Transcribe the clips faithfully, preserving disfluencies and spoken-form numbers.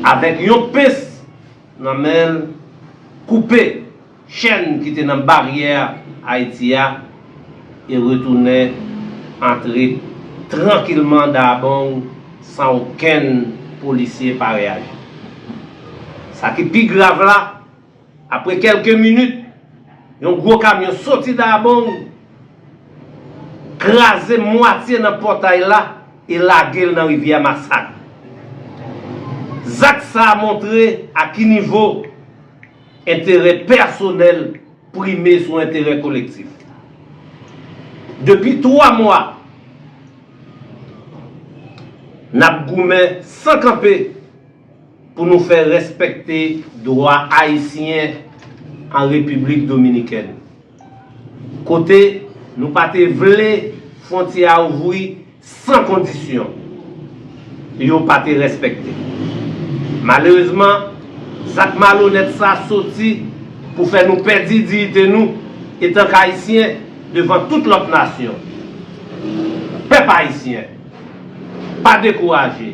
Avèk yon pens nan men l, koupe chèn ki te nan baryè Ayiti a e retounen antre trankilman Dabong san okenn polisye pa reyaji. Sa ki pi grav la, apre kèlke minit, yon gwo kamyon soti Dabong, kraze mwatye nan pòtay la e lage l nan rivyè Masak. Zak sa a montre a ki nivo enterè pèsonèl prime sou enterè kolektif. Depi twa mwa, n ap goumen san kanpe pou nou fè respekte dwa ayisyen an Repiblik Dominikèn, kote nou pa te vle fwontyè a ouvri san kondisyon, yo pa te respekte. Malerezman, zak malonèt sa soti pou fè nou pèdi diyite nou etank Ayisyen devan tout lòt nasyon. Pèp ayisyen, pa dekouraje.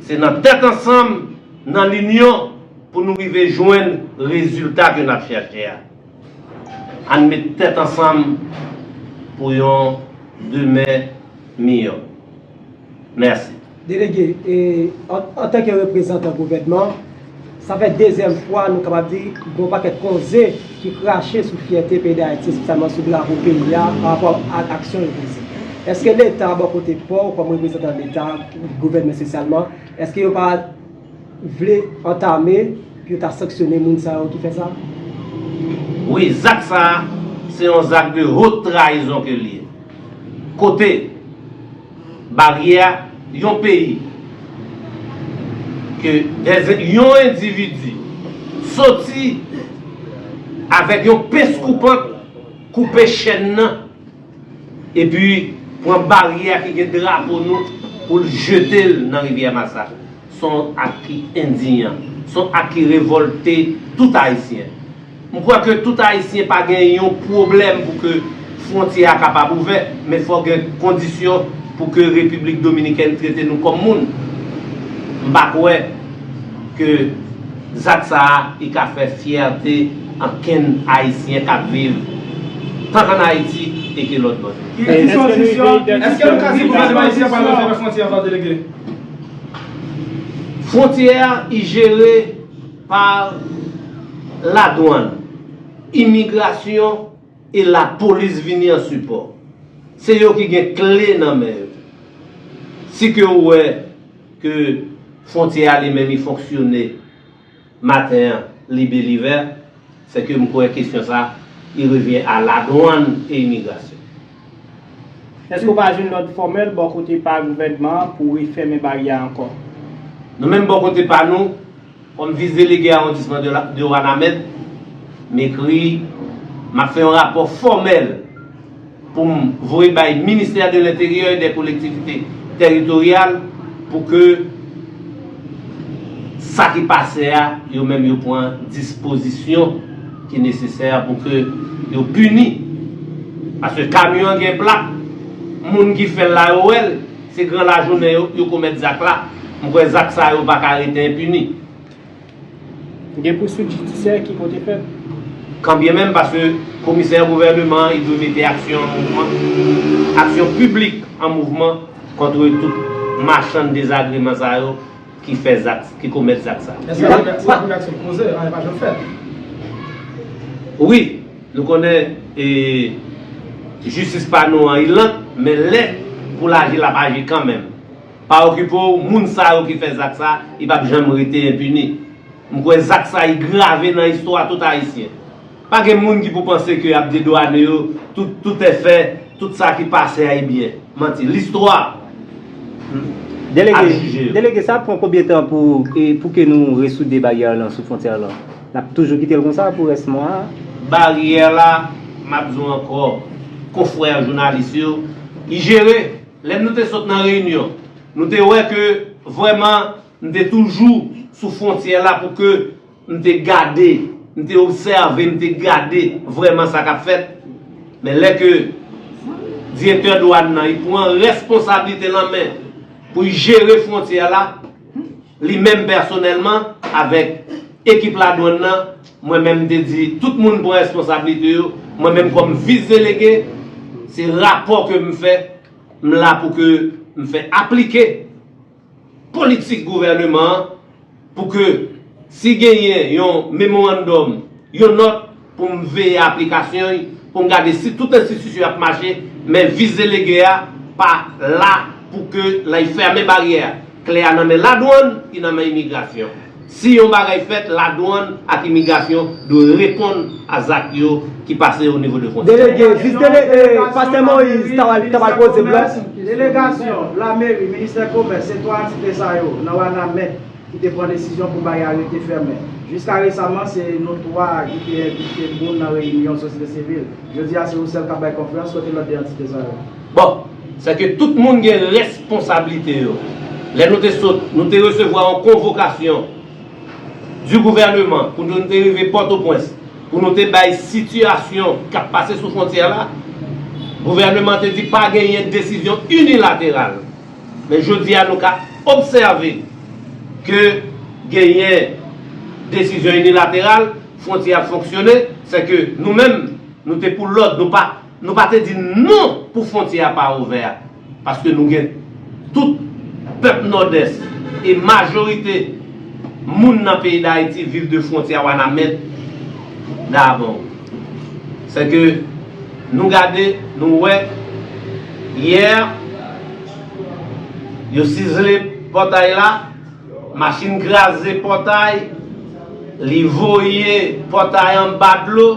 Se nan tèt ansanm, nan linyon, pou nou rive jwenn rezilta ke n ap chèche a. Ann met tèt ansanm pou yon demen miyò. Mèsi. Delege, e, an, antanke reprezantan gouvènman, sa fè dezyèm fwa nou kapab di gen yon pakèt koze ki krache sou fyète peyi Dayiti, espesyalman sou drapo peyi a, pa rapò ak aksyon yo poze. Èske Leta, bò kote pa w, kòm reprezantan Leta, gouvènman espesyalman, èske yo pa vle antame pou yo ta sanksyone moun sa yo ki fè sa? Wi, zak sa a, se yon zak de haute trahison ke l ye. Kote baryè yon peyi, ke dèz, yon endividi soti avèk yon pens koupant, koupe chèn nan, epi pran baryè ki gen drapo nou pou l jete l nan rivyè Masak. Se yon ak ki endiyan, se yon ak ki revòlte tout Ayisyen. M kwè ke tout Ayisyen pa gen yon pwoblèm pou ke fwontyè a kapab ouvè, men fò gen kondisyon pou ke Repiblik Dominikèn trete nou kòm moun. M pa kwè ke zak sa a, li ka fè fyète ankenn Ayisyen k ap viv, tank ann Ayiti e ke lòt bò. Ki kesyon, kesyon, èske nou ka di gouvènman ayisyen pa referans fwontyè ankò, delege? Fwontyè a, i jere pa ladwann, imigrasyon e lapolis vini an sipò. Se yo ki gen kle nan men yo. Si ke ou wè ke fwontyè a li menm li fonksyone maten an, li be li vè, se ke m kwè kesyon sa, li revyen a ladwann e imigrasyon. Èske w pa jwenn lòd fòmèl bò kote pa gouvènman an pou refèmen baryè a ankò? Nou menm bò kote pa nou, kòm vis delege awondisman de, la, de Wanament, m ekri, m ap fè yon rapò fòmèl pou m voye bay Ministè de Lenteryè e dè Kolektivite Tèritoryal pou ke sa ki pase a, yo menm yo pran dispozisyon ki nesesè pou ke yo pini. Paske kamyon an gen plak, moun ki fè l la yo wè l, se gran lajounen yo, yo komèt zak la. M kwè zak sa yo pa ka rete enpini. Gen pouswit jidisyè ki pote fèt. Kanbyenmenm, paske komisè gouvèneman an, li dwe mete aksyon an mouvman, aksyon piblik an mouvman kont tout machann dezagreman sa yo ki fè zak, ki komèt zak sa. Èske sa, sa, sa, aksyon poze, anyen pa janm fèt? Wi, nou konnen, e, jistis pa nou an, li lant, men lè pou l aji, l ap aji kanmenm. Pa okipe w, moun sa yo ki fè zak sa, li p ap janm rete enpini. M kwè zak sa, li grave nan istwa tout Ayisyen. Pa gen moun ki pou panse ke y ap dedwane yo, tout, tout est fait, tout sa ki pase a, ebyen, manti. Listwa ap jije yo. Delege, sa ap pran konbyen tan pou, e, pou ke nou resoude baryè lan sou fwontyè lan? N ap toujou kite l konsa pou rès mwa a? Baryè la, m ap di w ankò, konfrè jounalis yo, li jere. Lè nou te sot nan reyinyon, nou te wè ke vrèman, m te toujou sou fwontyè la pou ke m te gade, m te obsève, m te gade vrèman sa k ap fèt. Men lè ke direktè dwàn nan, li pran responsablite l an men pou l jere fwontyè la, Li menm pèsonèlman, avèk ekip ladwann nan, mwen menm m te di tout moun pran responsablite yo, mwen menm kòm vis delege, se rapò ke m fè, m la pou ke m fè aplike politik gouvèneman an, pou ke si genyen yon memorandòm, yon nòt, pou m veye aplikasyon l, pou m gade si tout enstitisyon ap mache, men vis delege a pa la pou ke l al fèmen baryè a. Kle a nan men ladwann, li nan men imigrasyon. Si yon bagay fèt, ladwann ak imigrasyon dwe reponn a zak yo ki pase o nivo de fwontyè. Delege, vis delege, pastè Moïse, ta pral, ta pral poze blòk. Delegasyon, lameri, ministè komès, se twa antite sa yo, nan Wanament, ki te pran desizyon pou bay arete fèmen. Jiska resaman, se nou twa ki te envite moun nan reyinyon sosyete sivil. Jodi a, se ou sèl k ap bay konferans, kote lòt de antite sa yo? Bon, se ke tout moun gen responsablite yo. Lè nou te sot, nou te resevwa yon konvokasyon di gouvèneman pou nou te rive Pòtoprens, pou nou te bay sitiyasyon k ap pase sou fwontyè la. Gouvèneman te di pa genyen desizyon inilateral. Men jodi a, nou ka obsève ke genyen desizyon inilateral, fwontyè ap fonksyone, se ke nou menm, nou te pou lòd, nou pa, nou pa te di non pou fwontyè a pa ouvè a. Paske nou gen tout pèp Nòdès e majorite moun nan peyi Dayiti viv de fwontyè Wanament dabò. Se ke nou gade, nou wè, yè, yo sizle pòtay la, machin kraze pòtay, li voye pòtay anba dlo.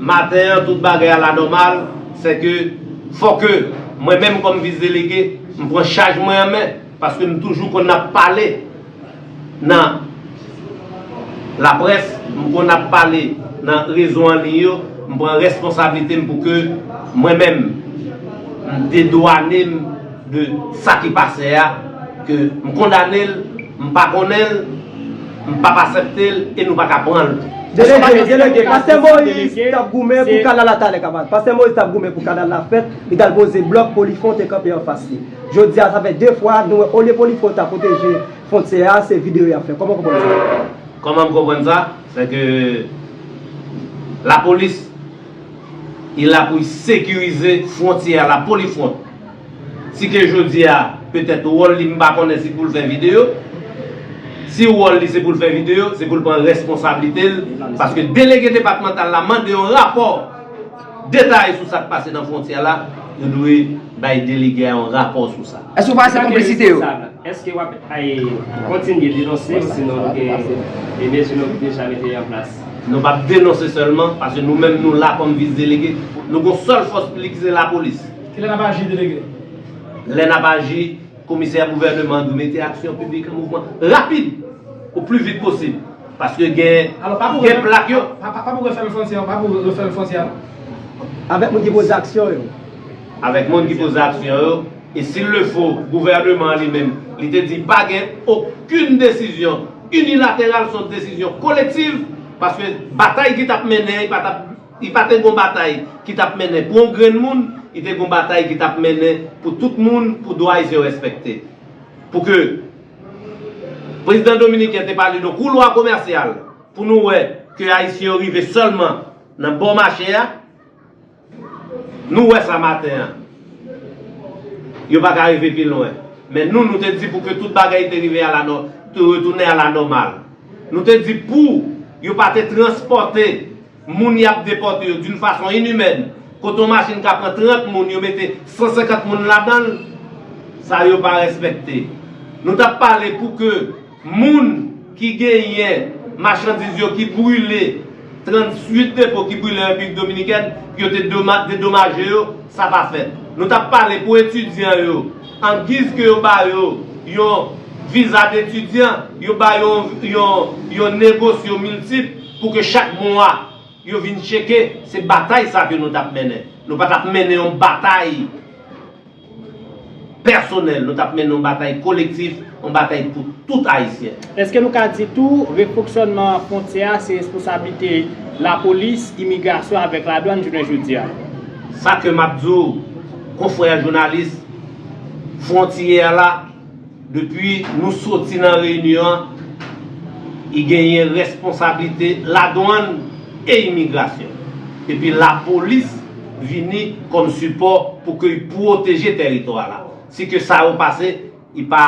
Maten an, tout bagay ala nòmal. Se ke fò ke mwen menm kòm vis delege, m pran chaj mwen an men, paske m toujou konn ap pale nan laprès, m konn ap pale nan rezo an liy yo, m pran responsablite m pou ke mwen menm, m dedwane m de sa ki pase a, ke m kondane l, m pa konnen l, m p ap aksepte l e nou pa ka pran l. Delege, delege, pastè Moïse t ap goumen pou kanal la talè k ap fèt. Pastè Moïse t ap goumen pou kanal la fèt, li t al poze blòk, Polifwon te kanpe anfas li. Jodi a, sa fè de fwa, nou wè, olye Polifwon ta pwoteje fwontyè a, se videyo y ap fè. Kòman w konprann sa? Kòman m konprann sa? Se ke lapolis, li la pou sekirize fwontyè a, la Polifwon. Si ke jodi a, petèt wòl li, m pa konnen si pou l fè videyo. Si wòl li se pou l fè videyo, se pou l pran responsablite l, paske delege depatmantal la mande yon rapò detaye sou sa k pase nan fwontyè la, yo dwe bay delege a yon rapò sou sa. Èske w panse konplisite yo? Èske w ap, ay, kontinye denonse, osinon nou gen de mezi nou deja mete an plas? Nou p ap denonse sèlman, paske nou menm nou la kòm vis delege, nou gon sèl fòs piblik, se lapolis. Kilè n ap aji, delege? Lè n ap aji, komisè gouvèneman an dwe mete aksyon piblik an mouvman rapid, o pli vit posib. Paske gen, gen plak yo. Pa pou refèmen fwontyè, pa pou refèmen fwontyè. Avèk moun ki poze aksyon yo. Avèk moun ki poze aksyon yo. E si l le fo, gouvèneman an li menm, li te di pa gen okenn desizyon inilateral, se yon desizyon kolektiv, paske batay ki t ap mennen, li pa t ap, li pa te gon batay ki t ap mennen pou yon grenn moun, li te gon batay ki t ap mennen pou tout moun, pou dwa ayisyen yo respekte. Pou ke prezidan dominiken te pale de yon koulwa komèsyal, pou nou wè ke ayisyen yo rive sèlman nan bò mache a, nou wè sa maten an. Yo pa ka rive pi lwen. Men nou, nou te di pou ke tout bagay te rive a la nò-, te retounen a la nòmal. Nou te di pou yo pa te transpòte moun y ap depòte yo d'une façon inhumaine, kote yon machin ka pran trant moun, yo mete san senkant moun ladan l, sa yo pa respekte. Nou t ap pale pou ke moun ki genyen machandiz yo ki brile tranntuit depo ki brile an Repiblik Dominikèn, pou yo te doma-, dedomaje yo, sa pa fèt. Nou t ap pale pou etidyan yo, an giz ke yo ba yo yon viza detidyan, yo ba yo yon, yon, yon negosyo miltip pou ke chak mwa yo vin tcheke, se batay sa ke nou t ap mennen. Nou pa t ap mennen yon batay pèsonèl, nou t ap mennen yon batay kolektif, yon batay pou tout Ayisyen. Èske nou ka di tou, refonksyònman fwontyè a, se responsablite lapolis, imigrasyon avèk ladwann jounen jodi a? Sa ke m ap di w, konfrè jounalis, fwontyè a la, Depi nou soti nan reyinyon an, i genyen responsablite ladwann e imigrasyon. Epi lapolis vini kòm sipò pou ke l pwoteje tèritwa la. Si ke sa yo pase, i pa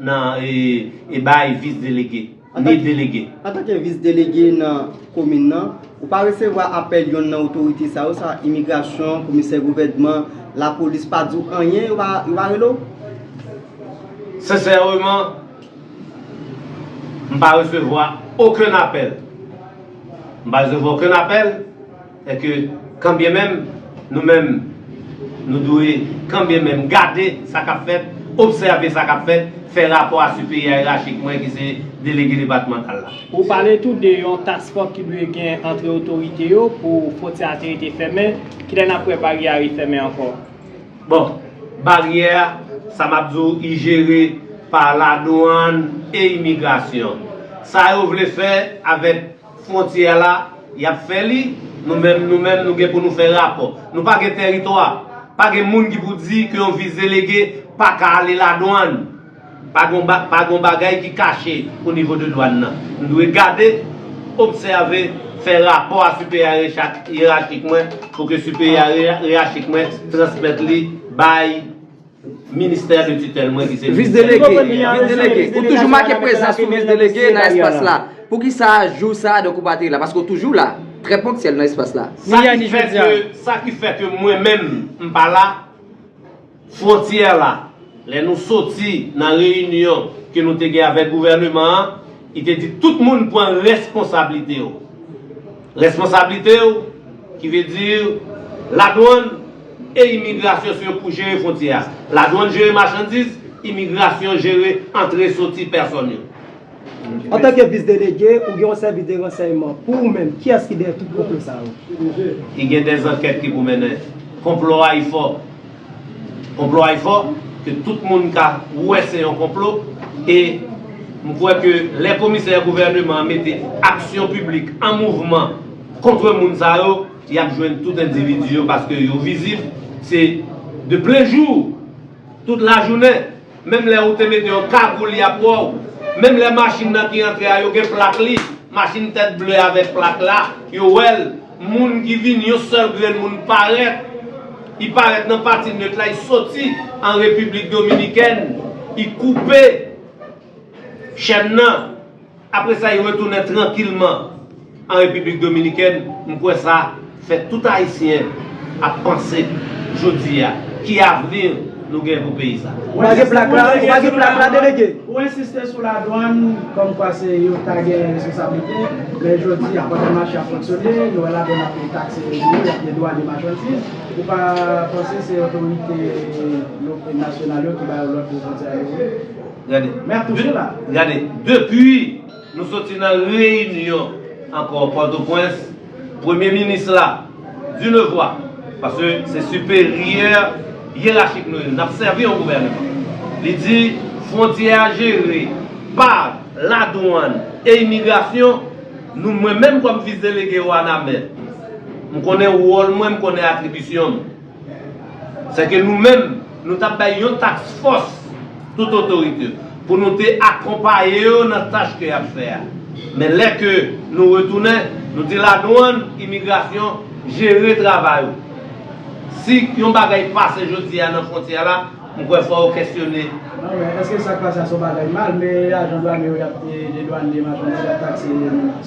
nan e, e bay vis delege, ni delege. Antanke vis delege nan komin nan, ou pa resevwa apèl yonn nan otorite sa yo, sa imigrasyon, komisè gouvènman, lapolis pa di w anyen, yo pa, yo pa rele w? Sensèreman, m pa resevwa okenn apèl. M pa resevwa okenn apèl, e ke kanbyenmenm nou menm, nou dwe kanbyenmenm gade sa k ap fèt, obsève sa k ap fèt, fè rapò a siperyè yerachik mwen ki se delege depatmantal la. Ou pale tou de yon task force ki dwe gen antre otorite yo pou fwontyè a te rete fèmen, kilè n ap wè baryè a refèmen ankò? Bon, baryè a, sa m ap di w, i jere pa ladwann e imigrasyon. Sa yo vle fè avèk fwontyè la, y ap fè li. Nou menm, nou menm, nou gen pou nou fè rapò. Nou pa gen tèritwa. Pa gen moun ki pou di ke yon vis delege pa ka ale ladwann. Pa gon ba-, pa gon bagay ki kache o nivo de dwann nan. Nou dwe gade, obsève, fè rapò a siperyè yerachik mwen pou ke siperyè yerachik mwen transmèt li bay ministè de titèl mwen ki se vis delege. Vis delege, ou toujou make prezans ou vis delege nan espas la. Poukisa jou sa a, donk, ou pa te la? Paske ou toujou la, trè ponktyèl nan espas la. Sa ki fè ke, sa ki fè ke mwen menm, m pa la, fwontyè la, lè nou soti nan reyinyon ke nou te gen avèk gouvèneman an, li te di tout moun pran responsablite yo. Responsablite yo, ki vle di ladwann e imigrasyon se yo pou jere fwontyè a. Ladwann jere machandiz, imigrasyon jere antre soti pèsòn yo. Antanke vis delege, ou gen yon sèvis de ransèyman. Pou ou menm, kiyès ki dèyè tout konplo sa yo? Li gen dè ankèt ki pou mennen. Konplo a, li fò. Konplo a, li fò, ke tout moun ka wè se yon konplo. E m kwè ke lè komisè gouvèneman an mete aksyon piblik an mouvman kont moun sa yo, y ap jwenn tout endividi yo, paske yo vizib, se de plen jou, tout lajounen. Menm lè ou te mete yon kagoul, y ap wè w. Menm lè machin nan ki antre a, yo gen plak li, machin tèt ble avèk plak la, yo wè l. Moun ki vin, yon sèl grenn moun parèt. Li parèt nan pati net la, li soti an Repiblik Dominikèn, li koupe chèn nan. Apre sa, li retounen trankilman an Repiblik Dominikèn. M kwè sa fè tout Ayisyen ap panse jodi a, ki avni nou gen pou peyi sa. Ou pa gen plak la, ou pa gen plak la, delege? Ou ensiste sou ladwann, kòmkwa se yo ta gen responsablite, men jodi a, pandan mache ap fonksyone, nou wè ladwann ap takse moun yo, y ap dedwanye machandiz. Ou pa panse se otorite lo-, nasyonal yo ki ba yo lòd pou fwontyè a ouvri? Gade. Men ap touche la. Gade, depi nou soti nan reyinyon ankò Pòtoprens, premye minis la, d'une voix, paske se siperyè yerachik nou ye, n ap sèvi yon gouvèneman. Li di, fwontyè a jere pa ladwann e imigrasyon, nou, mwen menm kòm vis delege Wanament, m konnen wòl mwen, m konnen atribisyon m. Se ke nou menm, nou t ap bay yon task force tout otorite pou nou te akonpaye yo nan tach ke y ap fè a. Men lè ke nou retounen, nou di ladwann, imigrasyon, jere travay ou. Si yon bagay pase jodi a nan fwontyè la, m kwè fò yo kesyone. Non, men èske sa k pase a se yon bagay mal? Men ajan dwanye yo, y ap de-, dedwanye machandiz, y ap takse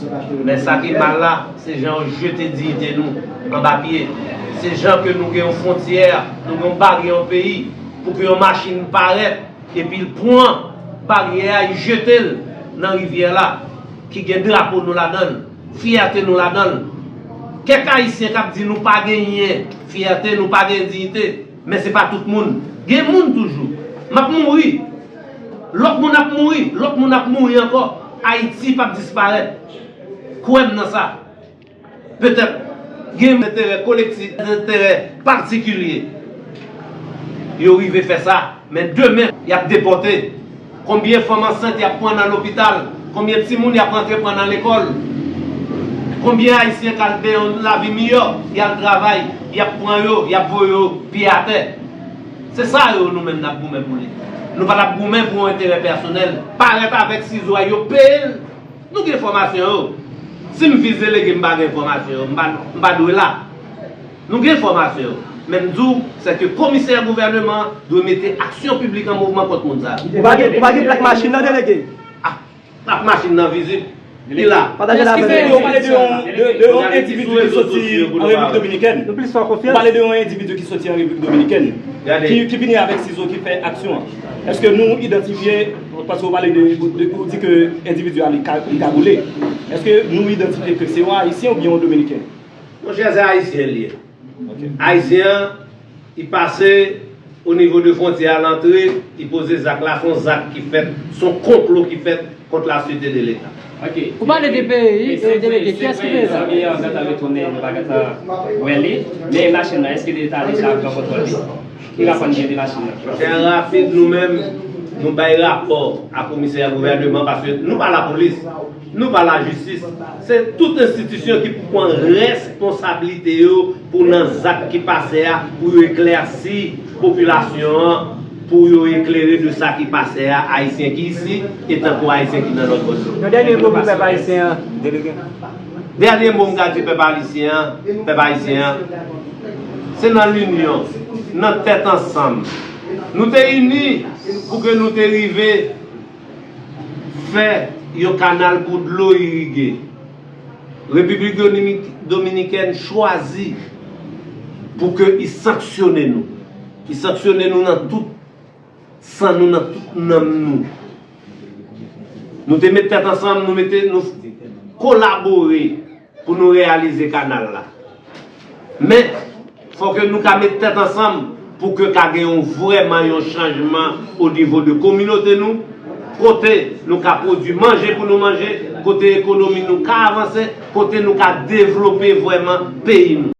sou kachte yo. Men sa ki mal la, se jan yo jete diyite nou anba pye. Se jan ke nou gen yon fwontyè, nou gen yon baryè yon peyi, pou ke yon machin parèt, epi l pran baryè a, l jete l nan rivyè la, ki gen drapo nou ladan l, fyète nou ladan l. Kèk Ayisyen k ap di nou pa genyen fyète, nou pa gen diyite, men se pa tout moun. Gen moun toujou. M ap mouri. Lòt moun ap mouri. Lòt moun ap mouri ankò. Ayiti p ap disparèt. Kwè m nan sa. Petèt, gen enterè kolektif, enterè patikilye. Yo rive fè sa, men demen, y ap depòte. Konbyen fanm ansent y ap pran nan lopital? Konbyen timoun y ap rantre pran nan lekòl? Konbyen Ayisyen k al gen yon lavi miyò, y al travay, y ap pran yo, y ap voye yo pye atè? Se sa yo nou menm n ap goumen pou li. Nou pa t ap goumen pou yon enterè pèsonèl. Parèt avèk sizo a, yo peye l. Nou gen enfòmasyon yo. Si m vis delege, m pa gen enfòmasyon yo, m pa, m pa dwe la. Nou gen enfòmasyon yo. Men m di w, se ke komisè gouvènman an dwe mete aksyon piblik an mouvman kont moun sa yo. Ou pa gen, ou pa gen plak machin nan, delege? Ah, plak machin nan vizib. Li la. Pataje l avè nou. Yo pale de yon, de, de yon endividi ki soti an Repiblik Dominikèn. Nou plis fè konfyans. Ou pale de yon endividi ki soti an Repiblik Dominikèn, ki, ki vini avèk sizo, ki fè aksyon an. Èske nou idantifye, paske ou pale de, de, ou di ke endividi a li ka, li ka boule. Èske nou idantifye ke se yon Ayisyen oubyen yon Dominiken? Monchè, se Ayisyen li ye. Ayisyen an, li pase o nivo de fwontyè a, l antre, li poze zak la, se yon zak ki fèt, se yon konplo ki fèt kont la sûreté de l'État. Ou pale de peyi, e, delege, kiyès ki peye sa? Zanmi an gentan retounen, nou pa gentan wè li. Men machin nan, èske Leta deja pran kontwòl li? Ki rapò n gen de machin nan? Trè rapid, nou menm, nou bay rapò a komisè gouvènman, paske nou pa lapolis. Nou pa lajistis. Se tout enstitisyon ki pou pran responsablite yo pou nan zak ki pase a, pou yo eklèsi popilasyon an, pou yo eklere de sa ki pase a, Ayisyen ki isi, e tankou Ayisyen ki nan lòt bò dlo. Yon dènye mo pou pèp ayisyen an, delege. Dènye mo m ka di pèp ayisyen an, pèp ayisyen an, se nan linyon, nan tèt ansanm. Nou te ini pou ke nou te rive fè yon kanal pou dlo irige. Repiblik Dominik-, Dominikèn chwazi pou ke i sanksyone nou. I sanksyone nou nan tout san nou, nan tout nanm nou. Nou te met tèt ansanm, nou mete, nou kolabore pou nou reyalize kanal la. Men, fò ke nou ka met tèt ansanm pou ke ka gen yon vrèman yon chanjman o nivo de kominote nou, kote nou ka pwodui manje pou nou manje, kote ekonomi nou ka avanse, kote nou ka devlope vrèman peyi nou.